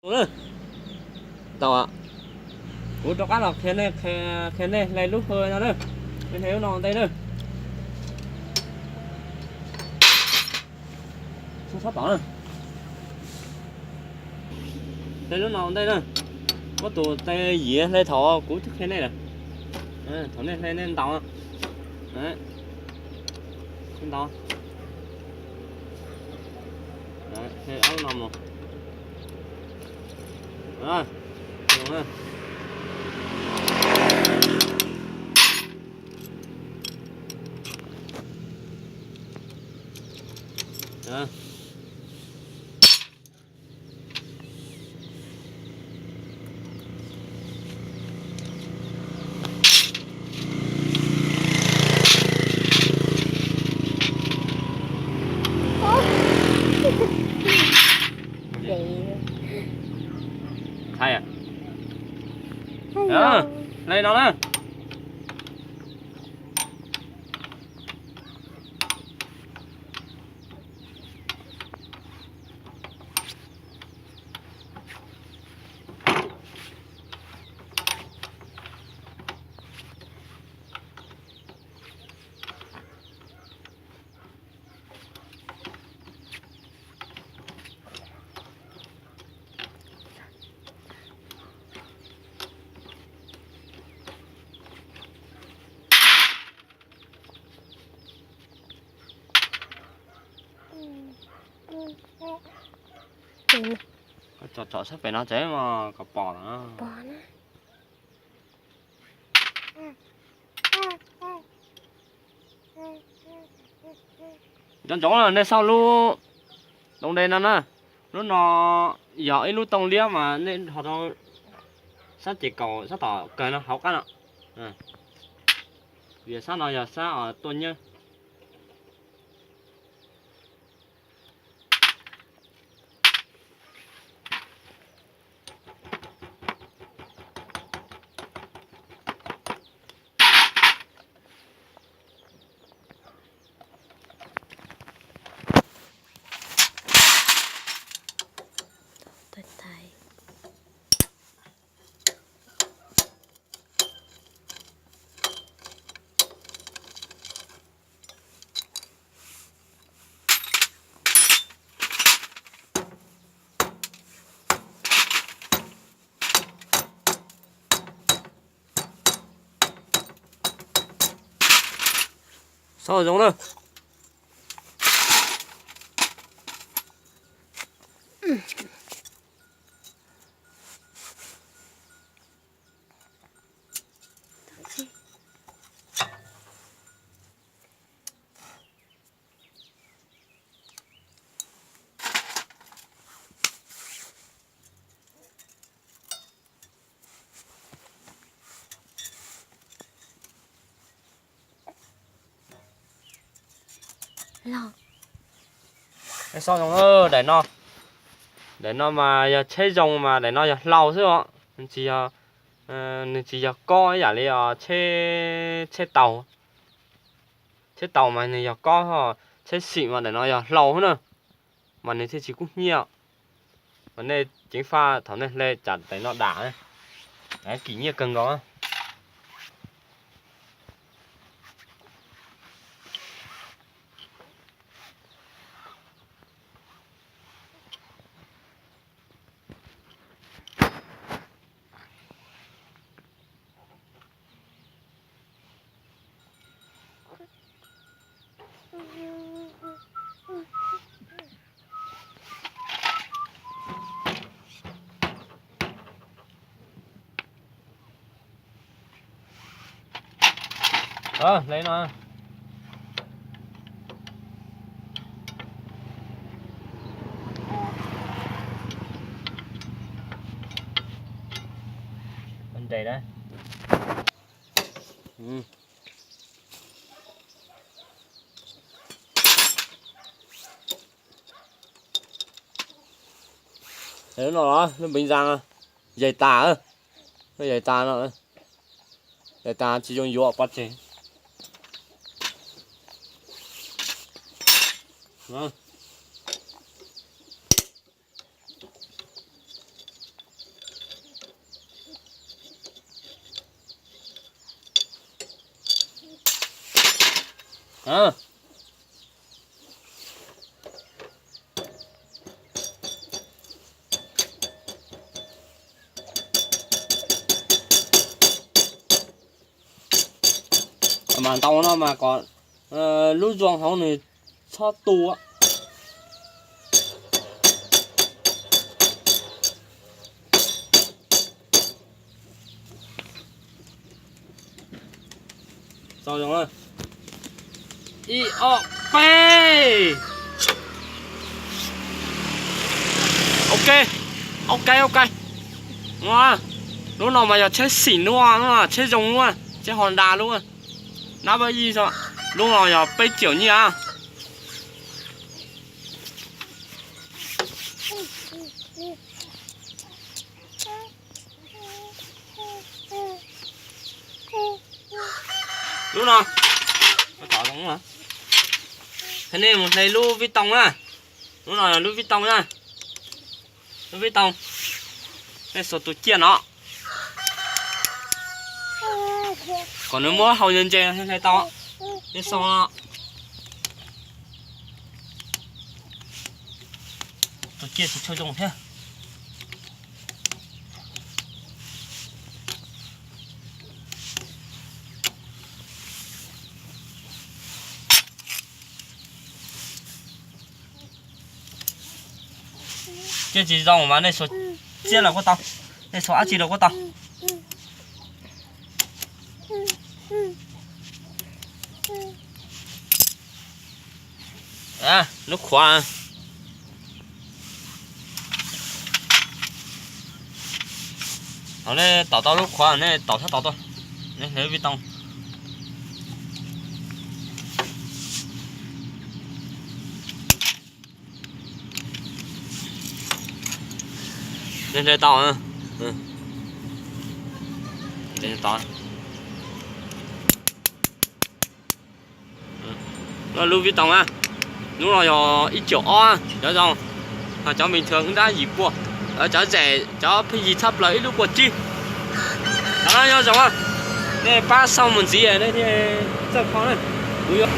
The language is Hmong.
Tau, kuv rov qab los qhia nej, qhia nej hle lub hwj no na. Nej hle lub no ua ntej na. Txhob tom na. Hle lub no ua ntej na. Muab tus tes yiav hle thaum kuv twb qhia nej lawm. Thaum nej hle nej ntaus. Ntaus. Hle ob lub no mus. Thaij, hle no na. Koj tsom tsom sab pem no tsev mas kom pom lawm. Nco ntsoov nej xauj lub tooj de no na. Lub no yog ib lub tooj liab mas nej ho rau sab ces kaum sab tom kawg no hauv qab no. Vim sab no yog sab tuaj nyiab. Xauj zoo na. Xauj zoo, daim no, daim no mas yog tsheb zoo mas daim no yog hlau xwb os, nws tsis yog, nws tsis yog kob ib yam li tsheb, tsheb taus. Tsheb taus mas nws yog kob, tsheb xim mas daim no yog hlau xwb na, mas nws thiaj tsis kub hnyiab. Mas nej ceev faj thaum nej hle tsam daim no dam, kim nyiaj kawg nkaus. Hle no. Nres na. Lub no los lub npeev zas, yaig tas, lub yaig tas no, yaig tas tsis zoo yuav pov tseg. Mas ntau no mas kom lub zoo hauv nws txhob tu. Ib ob peb. Ok, ok, ok. Lub no mas yog tsheb xim lub, tsheb zoo lub, tsheb Honda lub. Nab pab yij, lub no yog peb triệu nyiaj. Lub no, nej mus hle lub vib too na. Lub no lub vib too na. Lub vib too. Nej xuas tus ciaj no kom nws muab hau ntse ntse thiaj hle tau. Nej xuas no. Tus ciaj tsis tshua zoo thiab. Ciaj tsis zoo mas nej xuas ciaj los kuj tau, nej xuas dab tsi los kuj tau. Lub khuav, thaum nej tau tau lub khuav nej tau txhob tau tuaj, nej hle vib too. Nej hle tau, tau. Lub vib too na, lub no yog ib triệu ob, cov zoo, ho cov bình thường wb nrab yim pua, cov zem cov pheej yig tshaj plaws ib lub pua tsib. Cov no nyob zoo, nej pab xauj mus ntxiv nej thiaj txawj kho na. Kuv yuav